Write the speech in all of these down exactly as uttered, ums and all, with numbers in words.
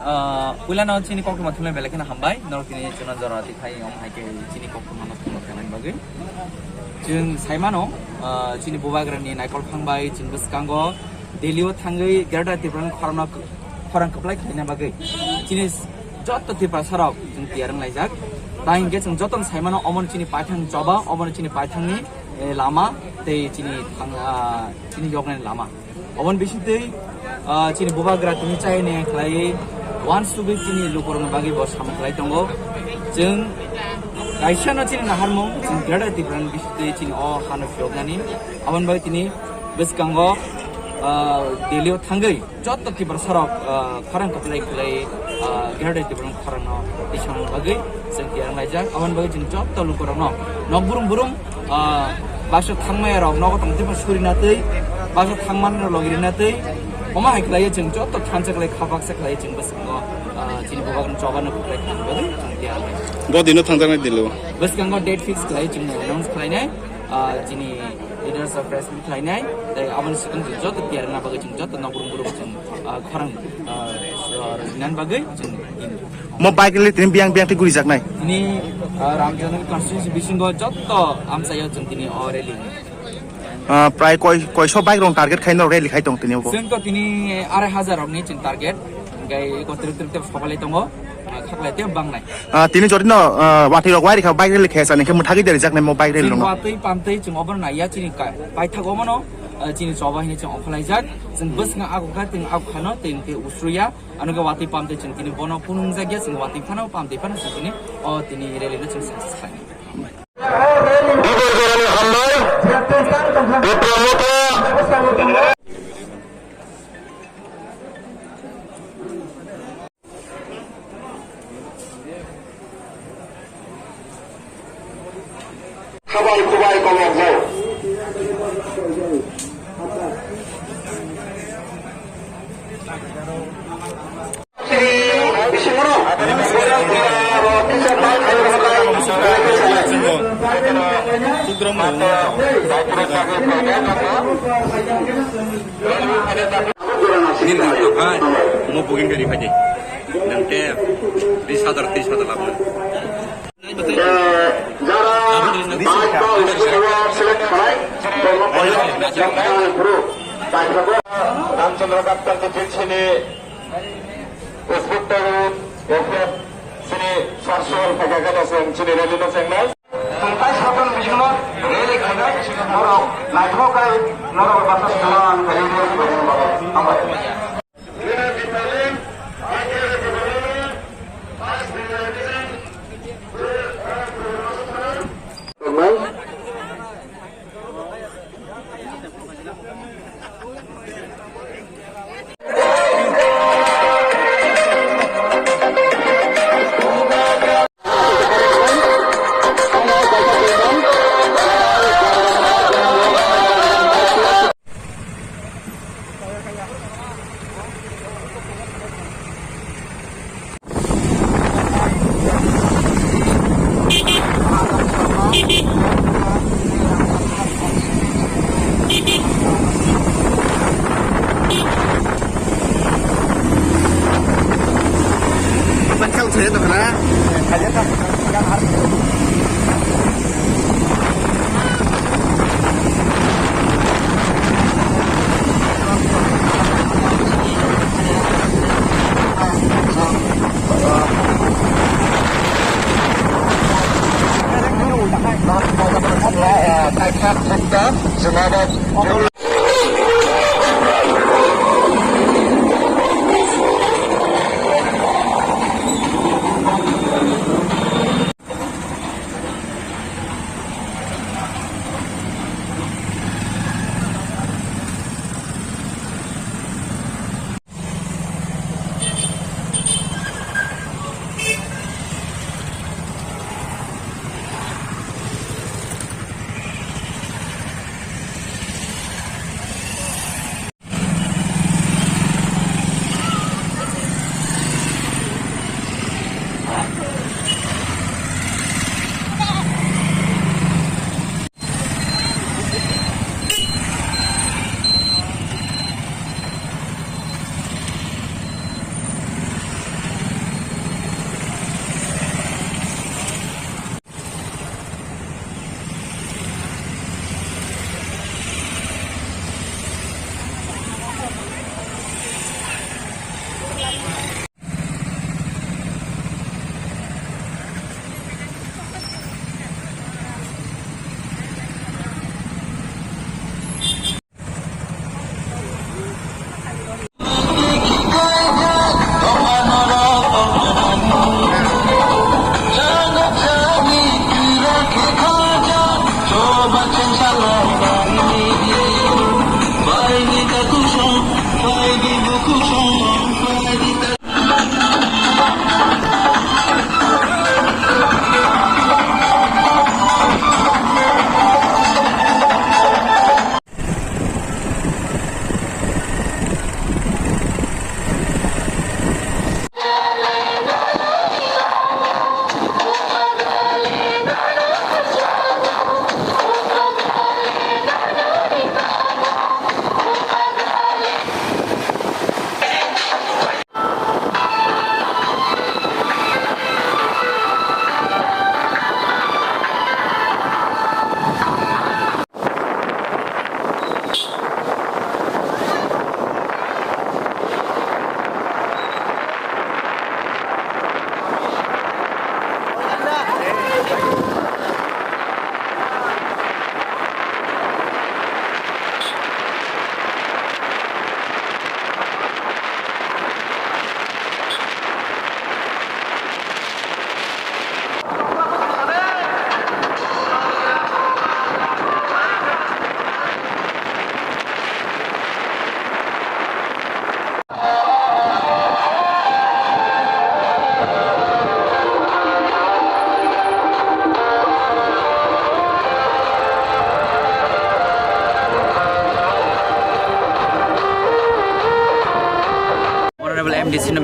Ah, puilano chini koktwma thumnai belai kheno hambai, norok tini chwngno jora twi khai, omo hai khe chini koktwma no thumna khlaina bagwi. Chwng sai mano, ah, chini bubagrani naikol phang bai chwng bwskango Delhi o thangwi Greater Tripura ni khorang no, khorang kwplai khlaina bagwi. Chini joto Tiprasa rok chwng tiyar wng laijak. Tai hinkhe chwng joto no sai mano, omo no chini paithang choba, omo no chini paithang ni, eh, lama tei chini thang, ah, chini yoknai ni lama. Oboni bisingtwi, ah, chini bubagra tini chaini khlaiwi uansugwi chini lukurokni bagwi bo samung khlai tongo. Chwng kaisano chini naharmung, chwng Greater Tripura ni bisingtwi chini o hano phiyoknani. Aboni bagwi tini bwskango, ah, Delhi o thangwi joto Tiprasa rok, ah, khorang kwplai khlai, ah, Greater Tripura ni khorang no tisana bagwi chwng tiyar wng laijak. Aboni bagwi chwng joto lukurokno nok burum burum ah, baksa thangmaya rok nogo tong tei suri na tei, baksa thangman rok logi rina tei, omo hai khlaiwi chwng joto thansa khlai kha baksa khlaiwi chwng bwskango, ah, chini bubagrani choba no kwplai khlaina bagwi chwng tiyar. Bo dino thangjaknai dilo. Bwskango date fix khlai chwng announce khlainai, ah, chini leaders of press meet khlainai, tei aboni swkang chwng joto tiyar wngna bagwi chwng joto nok burum burum chwng, ah, khorang, ah, rwna bagwi chwng. Mo bike rally tini biyang biyang tei gurijaknai. Tini, ah, Ramjanani constituency bisingo jotto amchaio chwng tini o rally. Ah, prai koi, koiso bike rok target khai norok rally khai tong tini obo. Chwng to tini arai hajar rokni chwng target. Hingke ko trik trik te sobalai tongo. Ah, khaklai te bangnai. Ah, tini jotino, ah, watwi rok wari kha bike rally khai sa ningke mwthagwi derijaknai mo bike rally Chwng rokno. Watwi pamtwi chwng obo naiya chini ka-, paithak omono, ah, chini choba hini chwng okholaijak. Chwng bwswkang agukha, chwng agukhano, chwng te usruya. Ano ke watwi pamtwi chwng tini bono phunukjak ya, chwng watwi phano pamtwi phano chwng tini o tini rally no chwng success khlainai. Dibor jorani hambai, Tipra Motha. Khabai kubai kolokjak. Nini to hai, mo booking kari phai. Nang te bis hajar, tris hajar labna. Jara bike ba usulo select khalai, bono koyo jakna guru, bike rok. Ramchandra Ghat Constituency ni Inspector F F sini Sarswal phaikha khe chwng chini rally no chengnai. Chwng tai satung bisingno rally khainai, norok naithok khe norok basa swnam khainai. Hambai.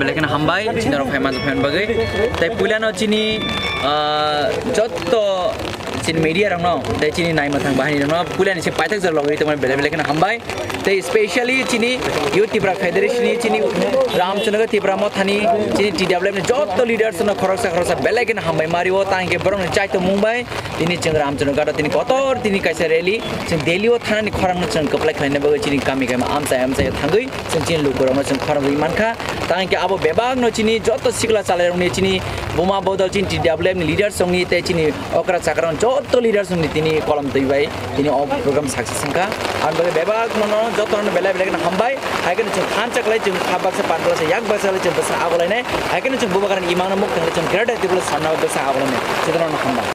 Belai kheno hambai, chini rok phaima phaima bagwi. Tai puilano chini, ah, jotto chini media rokno, tai chini naima thang bahai rokno, puilani se paithak jora logwi tongmani belai belai kheno hambai. Tai specially chini Youth Tipra Federation ni chini Ramchandra Tipra Mothani chini T W F ni jotto leaders no khoroksa khoroksa belai kheno hambai mario, tangke borokni chaito mungbai. Tini chwng Ramchandra Ghat o tini kotor tini kaisa rally, chwng Delhi o thanani khorang no chwng kwplai khlaina bagwi chini kami kami amchai amchai thangwi chwng chini lukurokno chwng khorang rwi mankha. Tang khe abo bebak no chini joto sikla chalairokni chini buma bodol chini T W F ni leaders rokni tei chini okra chakra jotto leaders rokni tini kolom twi bai tini o program success wngkha. Ang bagwi bebak no joto no belai belai no hambai. Hai khe no chwng thansa khlai chwng kha baksa pan baksa yak baksa khlai chwng bwsa abo lainai. Hai khe no chwng bubagra ni imang no muk thang chwng greater Tipraland sanna bwsa abo lainai. Joto no hambai.